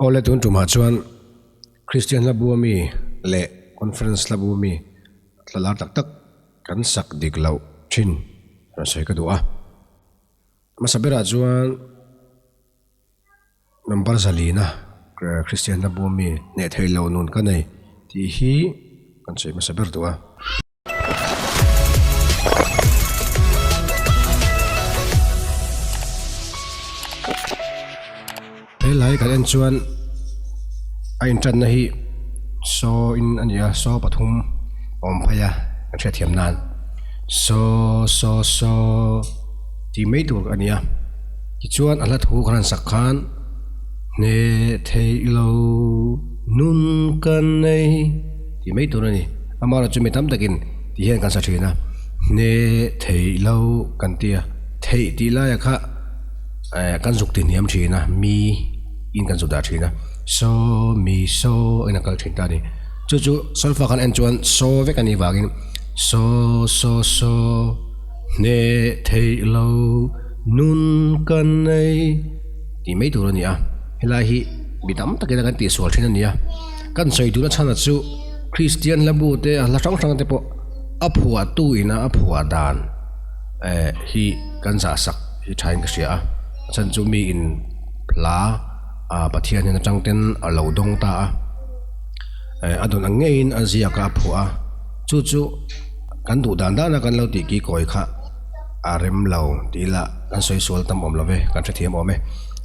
Awle tun tumah chuan Kristian hla bu ami leh Conference hla bu ami tlalar tak tak kan sak dik loh thin rawn sawi ka duh a. Hmasa berah chuan number zalina Kristian hla bu ami hneh theih loh nun ka nei tih hi kan sawi hmasa ber duh a. He lai kan en chuan a intanna hi saw in a ni a saw pathum a awm phei a kan hriatthiam nan saw saw saw tih mai tur a ni a tichuan a hla thu kan han sak khan hne theih lo nun kan nei. Tih mai tur a ni. Amaherawhchu chu mi tam takin ti hian kan sa thin a, hne theih lo kan ti a, theih tih laia kha eh kan zuk ti hniam thin a, mi in kan zuk dah thin a, saw mi saw in a kal thin ta a ni. Chu chu solfa kan en chuan saw vek a nih vangin saw saw saw hne theih lo nun kan nei tih mai tur a ni a, helai hi mi tam takin a kan tihsual thin a ni a. Kan sawi duhna chhana chu Kristian hla bu te a hla hrang hrang te pawh a phuahtu ina a phuah dan eh hi kan zah sak hi thain ka hria a, a chhan chu mi in hla ah Pathian hian atang ten a lo dawng ta a, eh a dawn ang ngeiin a ziak a a phuah a, chu chu kan duh dan dana kan lo tih ki kawi kha a rem lo tih ila kan sawi sual tam awm lo ve, kan hrethiam awm e.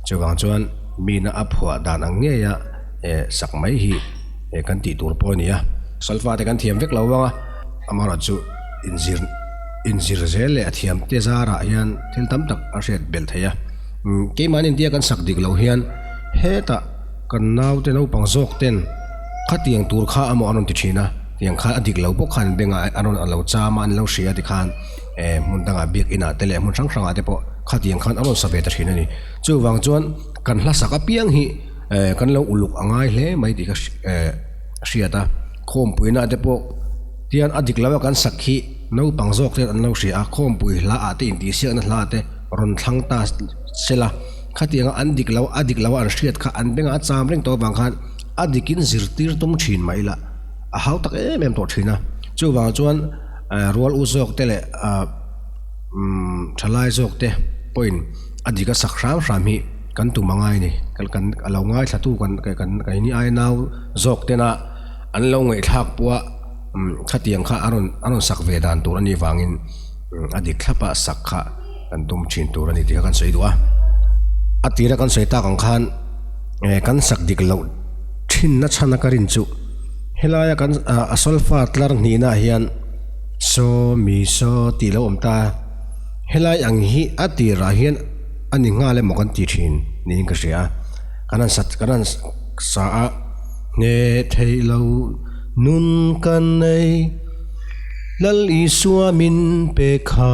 Chuvang chuan mi ina a phuah dan ang ngeia. eh sak mai hi eh kan tih tur pawh a ni a. Solfa te kan thiam vek lo vang a, amaherawh chu inzir inzir zel leh a thiam te zarah hian thil tam tak a hriat belh theih a. Umm keimahni intia kan sak dik loh hian hetah kan naute naupang zawk ten khatiang tur kha amaw an rawn ti thin a, tiang khan a dik lo bawk khan bengah an rawn a lo cham a an lo hria tikhan eh hmun dangah biakinah te leh hmun hrang hrangah te pawh khatiang khan a rawn sa ve ta thin a ni. Chuvang chuan kan hla sak apiang hi. Eh kan lo uluk a ngai hle mai tih ka eh hriat a, khawmpuina te pawh tian a dik lo a kan sak hi naupang zawk te an lo hria a, khawmpui hla ah te intihsiakna hla te rawn thlang ta sela khatianga an dik lo a dik lo a an hriat kha an bengah a cham reng tawh avang khan a dikin zirtir tum thin mah ila a hau tak em em tawh thin a, chuvang chuan eh rual u zawk te leh ah umm thalai zawk te pawhin a dik a sak hram hram hi. Kan tum a ngai ni. Kan kan a lo ngaithla tu kan kan keini ai nau zawk tena an lo ngaihthlak pawha khatiang kha a rawn a rawn sak ve dan tur a nih vangin a dik thlapa sak kha kan tum thin tur a ni tih kha kan sawi duh a. A tira kan sawi tak ang khan kan sak dik loh thinna chhana ka rin chu helaia kan a solfa tlar hnihnaah hian saw mi saw tih lo awm ta. Helai ang hi a tirah hian a ni nghal emaw kan ti thin niin ka hria a, kan han sat kan han sa a, hne theih lo nun kan nei Lal Isua min pe kha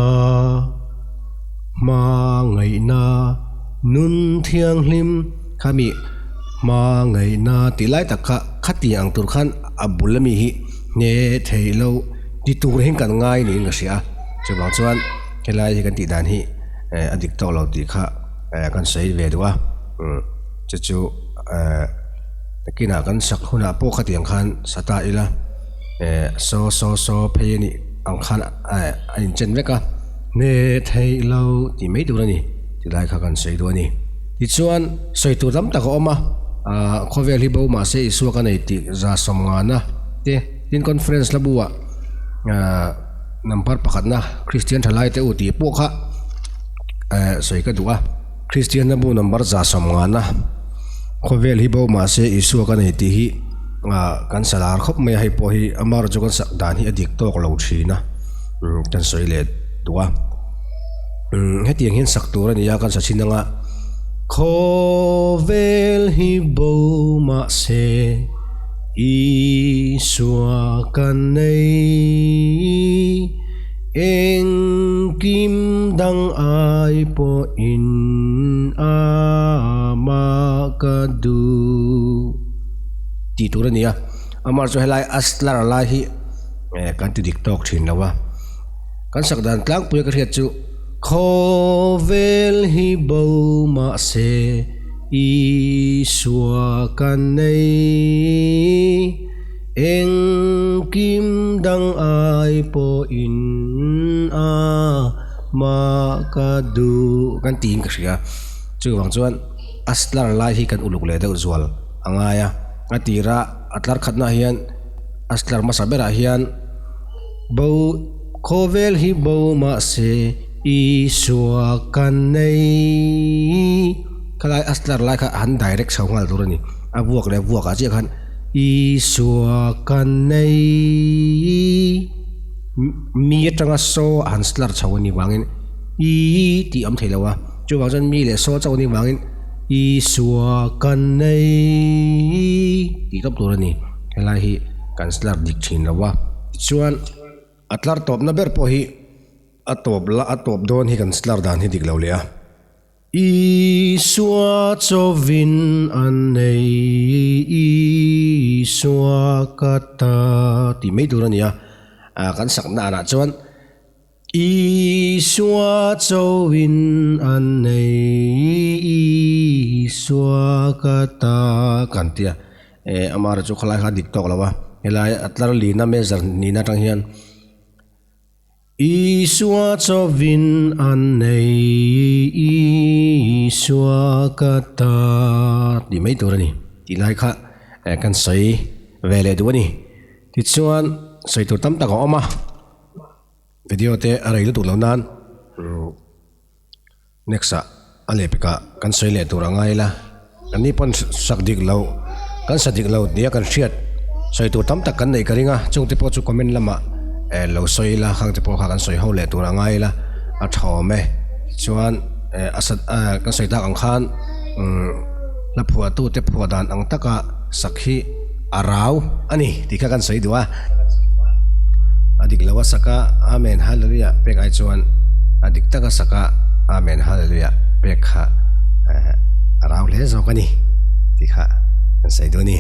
hmangaihna nun thianghlim kha mi hmangaihna tih lai tak kha khati ang tur khan a bul ami hi hne theih lo ti tur hian kan ngai niin ka hria a, chuvang chuan helai hi kan tih dan hi. eh a dik tawk lo tih kha eh kan sawi ve duh a umm chu chu eh nakinah kan sak hunah pawh khatiang khan sa ta ila eh saw saw saw phei a nih ang khan eh a inchen vek a hne theih lo tih mai tur a ni tilai kha kan sawi duh a ni. Tichuan sawi tur tam tak a awm a ah khawvel hi bo mahse Isua ka nei tih za sawmngana te tin conference la buah ah. Number pakhatna Kristian tha lai te u tih pawh kha eh sawi ka duh a. Kristianna bu number 150na khawvel hi bo mahse Isua ka nei tih hi ah kan sa lar khawp mai a, hei pawh hi amaherawhchu kan sak dan hi a dik tawk lo thin a, umm kan sawi leh duh a. Umm hetiang hian sak tur a ni a kan sa chin anga khawvel hi bo mahse. Isua kan nei, engkim dang ai pawhin amah ka duh tih tur a ni a. Amah chu helai a slar lai hi kan ti dik tawk thin lo a. Kan sak dan tlangpuia ka hriat chu, Khawvel hi bo mahse. Isua ka nei, engkim dang ai pawhin a mah ka duh kan tiin ka hria. Chuvang chuan a tlar lai hi kan uluk leh deuh zual a ngai a, a tira a tlar khatnaah hian a tlar hmasa berah hian bo khawvel hi bo mahse Isua ka nei. Khalai a tlar lai kha han direct chho nghal tur a ni. A vuak leh vuak ah chiah khan Isua ka nei. Mi atanga saw a han tlar chho a nih vangin I tih a awm thei lo a. Chuvang chuan mi leh saw chauh a nih vangin Isua ka nei tih tawp tur a ni. Helai hi kan tlar dik thin lo a. Tichuan a tlar tawpna ber pawh hi a tawp la a tawp dawn hi kan tlar dan hi dik lo leh a. Isua chawin an nei, Isua ka ta tih mai tur a ni a, kan sak danah chuan Isua chawin an nei, Isua ka ta kan ti a, amaherawhchu chu khawlai kha a dik tawk lo a, helai a tlar lina measure nihna atang hian. Isua chawin an nei, Isua ka ta tih mai tur a ni tih lai kha kan sawi ve leh duh a ni. Tichuan sawi tur tam tak a awm a, video te a rei lutuk lo nan Next ah a lehpekah kan sawi leh tur a ngai ila, kan ni pawn sak dik lo, kan sa dik lo nia kan hriat sawi tur tam tak kan neih ka ring a, chung te pawh chu comment lamah eh lo sawi ila, khang te pawh kha kan sawi ho leh tur a ngai ila a tha awm e. Tichuan eh a sa eh kan sawi tak ang khan umm hla phuahtu te phuah dan ang taka sak hi a rau a ni tih kha kan sawi duh a. A dik lo a sak a, Amen Hallelujah pek ai chuan a dik tak a sak a, Amen Hallelujah pek kha a rau hle zawk a ni tih kha kan sawi duh a ni.